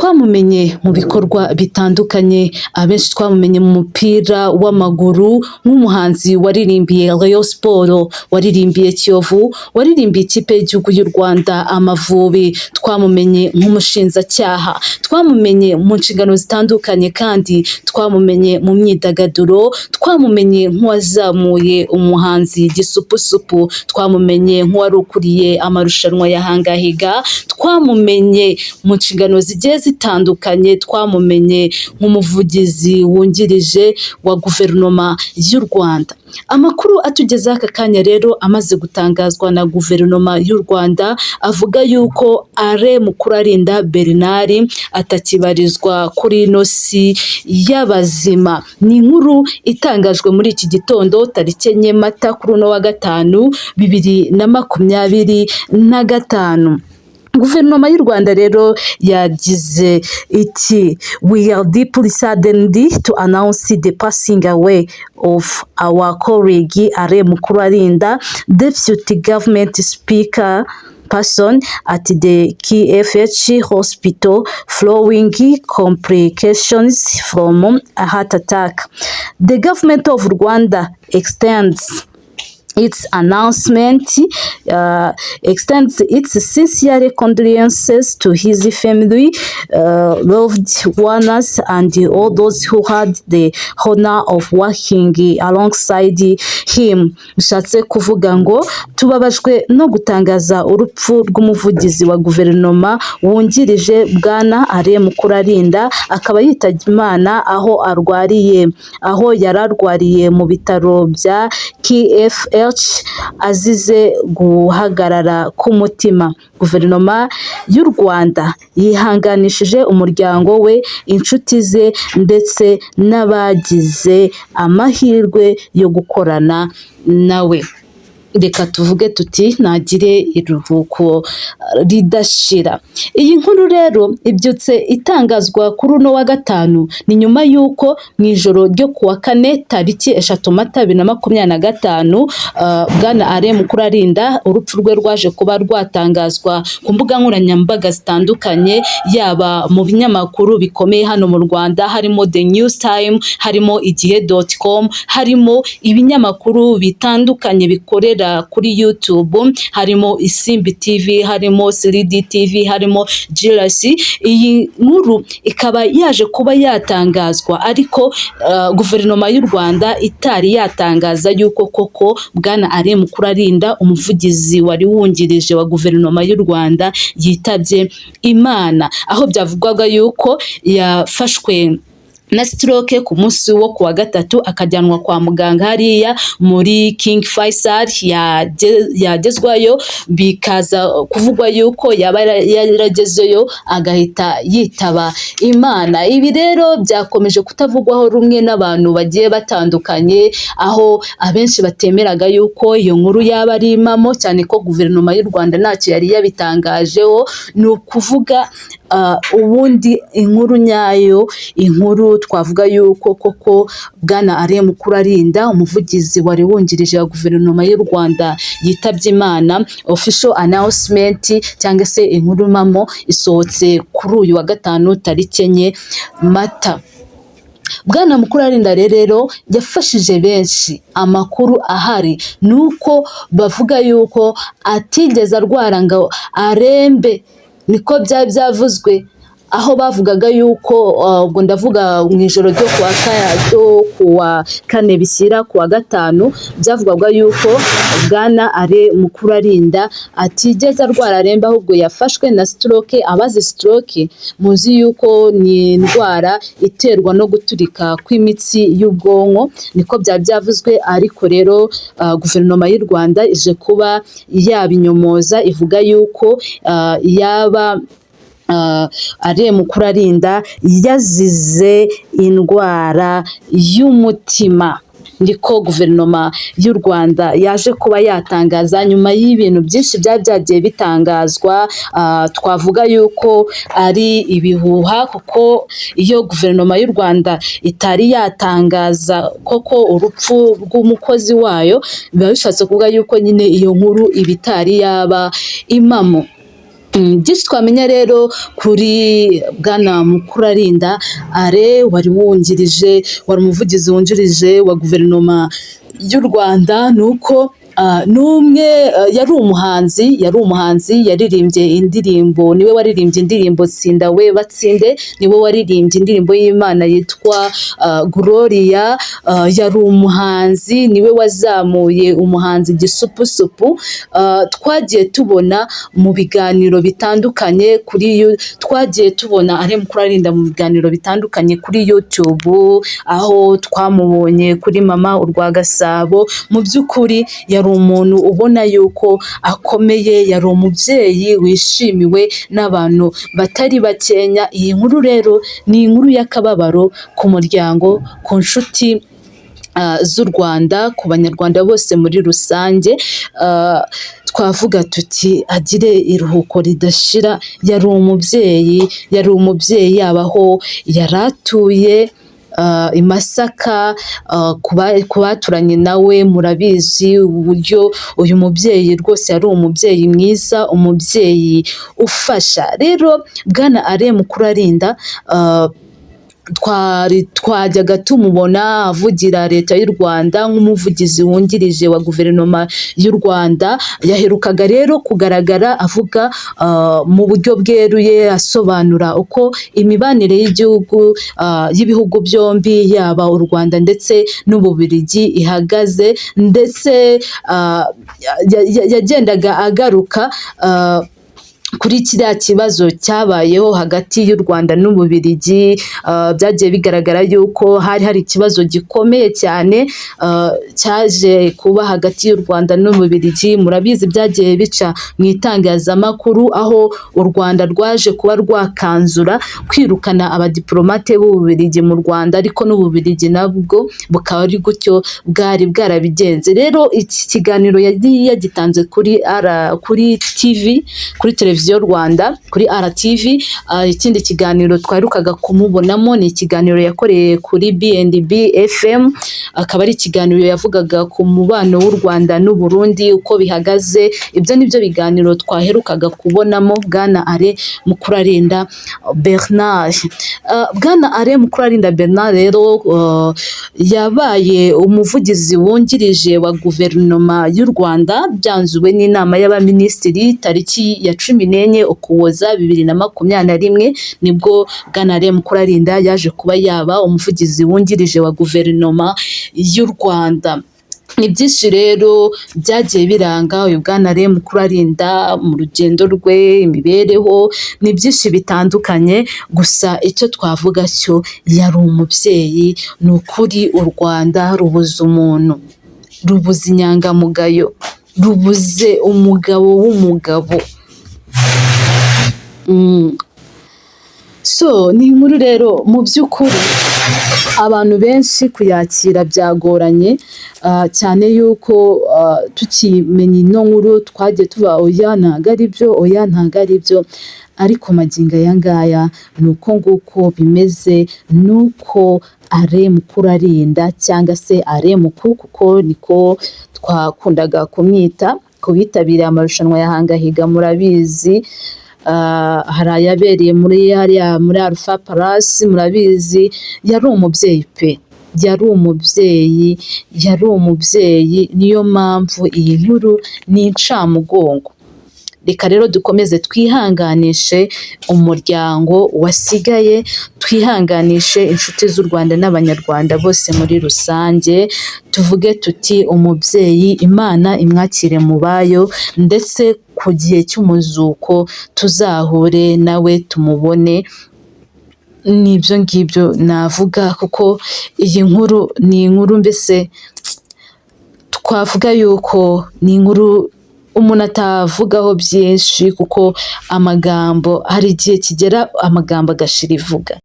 Twamumenye mu bikorwa bitandukanye, abenshi twamumenye mu mupira w'amaguru nk'umuhanzi waririmbiye Rayon Sports, waririmbiye Kiyovu, waririmbiye ikipe y'igihugu y'u Rwanda Amavubi, twamumenye nk'umushinjacyaha, twamumenye mu nshingano zitandukanye kandi twamumenye mu myidagaduro, twamumenye nk'uwazamuye umuhanzi Gisupusupu, twamumenye nk'uwari ukuriye amarushanwa ya Hangahiga, twamumenye mu nshingano zigiye zitandukanye, twamumenye nk'umuvugizi wungirije wa guverinoma y'u Rwanda. Amakuru atugezeho aka kanya rero amaze gutangazwa na guverinoma y'u Rwanda avuga yuko Alain Mukurarinda Bernard atakibarizwa kuri ino si y'abazima. Ni inkuru itangajwe muri iki gitondo tariki 4 Mata kuri uno wa gatanu 2025. Guverinoma y'u Rwanda rero yagize iti: "We are deeply saddened to announce the passing away of our colleague Alain Mukurarinda, Deputy Government Spokesperson, at the KFH Hospital following complications from a heart attack. The government of Rwanda extends its sincere condolences to his family, loved ones, and all those who had the honor of working alongside him." Bishatse kuvuga ngo tubabajwe no gutangaza urupfu rw'umuvugizi wa guverinoma wungirije Bwana Alain Mukurarinda, akaba yitabye Imana aho arwariye, aho yari arwariye mu bitaro bya KFH azize guhagarara k'umutima. Guverinoma y'u Rwanda yihanganishije umuryango we, inshuti ze ndetse n'abagize amahirwe yo gukorana nawe. Reka tuvuge tuti nagire iruhuko ridashira. Iyi nkuru rero ibyutse itangazwa kuri uno wa gatanu, ni nyuma y'uko mu ijoro ryo ku wa kane tariki 3 Mata 2025, Bwana Alain Mukurarinda urupfu rwe rwaje kuba rwatangazwa ku mbuga nkoranyambaga zitandukanye, yaba mu binyamakuru bikomeye hano mu Rwanda harimo The News Time, harimo Igihe.com, harimo ibinyamakuru bitandukanye bikorera kuri YouTube, harimo Isimbi TV, harimo 3D TV, harimo Girasi. Iyi nkuru ikaba yaje kuba yatangazwa ariko guverinoma y'u Rwanda itari yatangaza yuko koko Bwana Alain Mukurarinda, umuvugizi wari wungirije wa guverinoma y'u Rwanda, yitabye Imana, aho byavugwaga yuko yafashwe na stroke ku munsi wo kuwa gatatu akajyanwa kwa muganga hariya muri King Faisal, yagezwayo bikaza kuvugwa yuko yaba yaragezeyo agahita yitaba Imana. Ibi rero byakomeje kutavugwaho rumwe n'abantu bagiye batandukanye, aho abenshi batemeraga yuko iyo nkuru yaba ari impamo, cyane ko guverinoma y'u Rwanda ntacyo yari yabitangajeho. Ni ukuvuga ubundi inkuru nyayo, inkuru twavuga yuko koko Bwana Alain Mukurarinda, umuvugizi wari wungirije wa guverinoma y'u Rwanda, yitabye Imana, official announcement cyangwa se inkuru mpamo isohotse kuri uyu wa gatanu tariki 4 Mata. Bwana Mukurarinda rero yafashije benshi. Amakuru ahari ni uko bavuga yuko atigeze arwara ngo arembe, niko byari byavuzwe, aho bavugaga yuko ubwo ndavuga mu ijoro ryo kuwa kane bishyira kuwa gatanu, byavugwaga yuko Bwana Alain Mukurarinda atigeze arwara aremba, ahubwo yafashwe na stroke. Abazi stroke muzi yuko ni indwara iterwa no guturika kw'imitsi y'ubwonko, niko byari byavuzwe. Ariko rero guverinoma y'u Rwanda ije kuba yabinyomoza, ivuga yuko yaba Alain Mukurarinda yazize indwara y'umutima. Niko guverinoma y'u Rwanda yaje kuba yatangaza nyuma y'ibintu byinshi byari byagiye bitangazwa, twavuga yuko ari ibihuha, kuko iyo guverinoma y'u Rwanda itari yatangaza koko urupfu rw'umukozi wayo, biba bishatse kuvuga yuko nyine iyo nkuru iba itari yaba impamo. Byinshi twamenya rero kuri Bwana Mukurarinda Alain, wari wungirije, wari umuvugizi wungirije wa guverinoma y'u Rwanda, ni uko n'umwe yari umuhanzi, yaririmbye indirimbo, niwe waririmbye indirimbo "Tsinda we batsinde", niwe waririmbye indirimbo y'Imana yitwa "Gloria". Yari umuhanzi, niwe wazamuye umuhanzi Gisupusupu. Twagiye tubona mu biganiro bitandukanye kuri twagiye tubona Alain Mukurarinda mu biganiro bitandukanye kuri YouTube, aho twamubonye kuri Mama Urwa Gasabo. Mu by'ukuri yari umuntu ubona yuko akomeye, yari umubyeyi wishimiwe n'abantu batari bakenya. Iyi nkuru rero ni inkuru y'akababaro ku muryango, ku nshuti z'u Rwanda, ku Banyarwanda bose muri rusange. Twavuga tuti agire iruhuko ridashira. Yari umubyeyi, yari umubyeyi, yaba aho yari atuye i Masaka, ku baturanye nawe murabizi uburyo uyu mubyeyi rwose yari umubyeyi mwiza, umubyeyi ufasha. Rero Bwana Alain Mukurarinda, twari twajyaga tumubona avugira Leta y'u Rwanda nk'umuvugizi wungirije wa guverinoma y'u Rwanda. Yaherukaga rero kugaragara avuga mu buryo bweruye, asobanura uko imibanire y'igihugu, y'ibihugu byombi, yaba u Rwanda ndetse n'Ububiligi, ihagaze, ndetse yagendaga agaruka kuri kiriya kibazo cyabayeho hagati y'u Rwanda n'Ububiligi. Byagiye bigaragara yuko hari hari ikibazo gikomeye cyane cyaje kuba hagati y'u Rwanda n'Ububiligi. Murabizi, byagiye bica mu itangazamakuru, aho u Rwanda rwaje kuba rwakanzura kwirukana abadiplomate b'Ububiligi mu Rwanda, ariko n'Ububiligi nabwo bukaba ari gutyo bwari bwarabigenze. Rero iki kiganiro yari yagitanze kuri R, kuri TV, kuri Televiziyo Rwanda, kuri RTV. Ikindi kiganiro twaherukaga kumubonamo ni ikiganiro yakoreye kuri B&B FM, akaba ari ikiganiro yavugaga ku mubano w'u Rwanda n'u Burundi uko bihagaze. Ibyo nibyo biganiro twaherukaga kubonamo Bwana Alain Mukurarinda Bernard. Bwana Alain Mukurarinda Bernard rero yabaye umuvugizi wungirije wa guverinoma y'u Rwanda byanzuwe n'Inama y'Abaminisitiri tariki ya 14 Ukuboza 2021. Nibwo Bwana Alain Mukurarinda yaje kuba yaba umuvugizi wungirije wa guverinoma y'u Rwanda. Ni byinshi rero byagiye biranga uyu Bwana Alain Mukurarinda mu rugendo rwe, imibereho, ni byinshi bitandukanye. Gusa icyo twavuga cyo, yari umubyeyi. Ni ukuri u Rwanda rubuze umuntu, rubuze inyangamugayo, rubuze umugabo w'umugabo. So ni inkuru rero mu by'ukuri abantu benshi kuyakira byagoranye, cyane yuko tukimenya ino nkuru twagiye tuba "Oya, ntabwo ari byo, oya, ntabwo ari byo", ariko magingo aya ngaya ni uko nguko bimeze, ni uko Alain Mukurarinda cyangwa se Alain Muku, kuko niko twakundaga kumwita ku bitabiriye amarushanwa ya Hanga Higa, murabizi, hari ayabereye muri hariya muri Alpha Palace, murabizi. Yari umubyeyi pe, yari umubyeyi, yari umubyeyi. Niyo mpamvu iyi nkuru ni incamugongo. Reka rero dukomeze twihanganishe umuryango wasigaye, twihanganishe inshuti z'u Rwanda n'Abanyarwanda bose muri rusange, tuvuge tuti umubyeyi Imana imwakire mu bayo, ndetse ku gihe cy'umuzuko tuzahure nawe tumubone. Ni ibyo ngibyo navuga, kuko iyi nkuru ni inkuru mbese twavuga yuko ni inkuru umuntu atavugaho byinshi, kuko amagambo hari igihe kigera amagambo agashira ivuga.